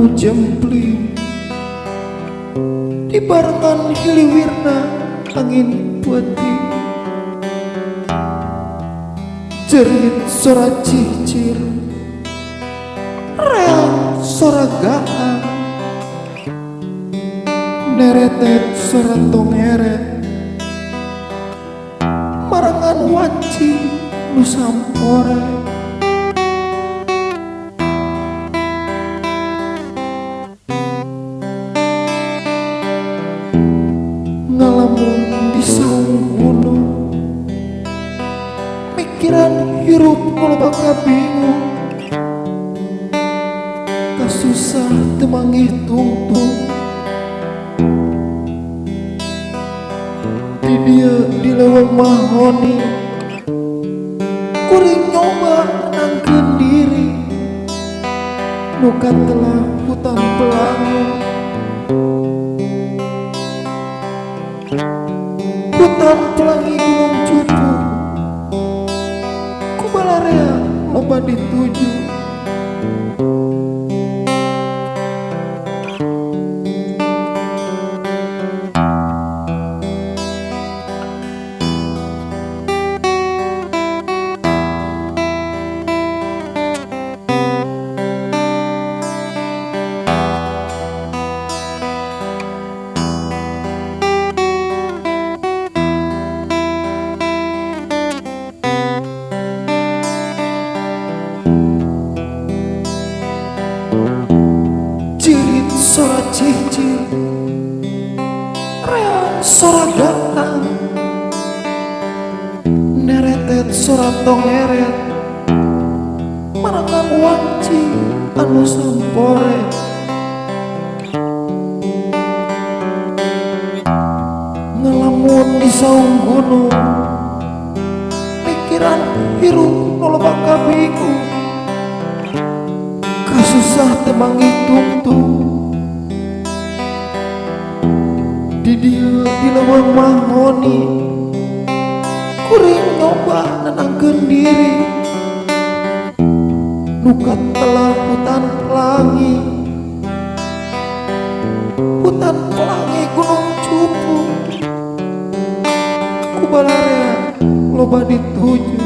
anu jempling dibarengan hiliwirna angin peuting jerit sora cicir reang sora gaang neretet sora tongeret marangan wanci nu sampore. Ngalamun di saung gunung mikiran hirup loba kabingung kasusah teu manggih tungtung di dieu di leuweung mahoni kuring nyoba nenangkeun diri nu katelah hutan pelangi. Hutan pelangi Gunung Cupu ku balarea loba dituju. Jerit sora cicir reang sora gaang neretet sora tongeret marangan wanci anu sampore. Ngalamun di saung gunung mikiran hirup nu loba kabingung kasusah teu manggih tungtung di dieu di leuweung mahoni kuring nyoba nenangkeun diri nu katelah hutan pelangi Gunung Cupu ku balarea loba dituju.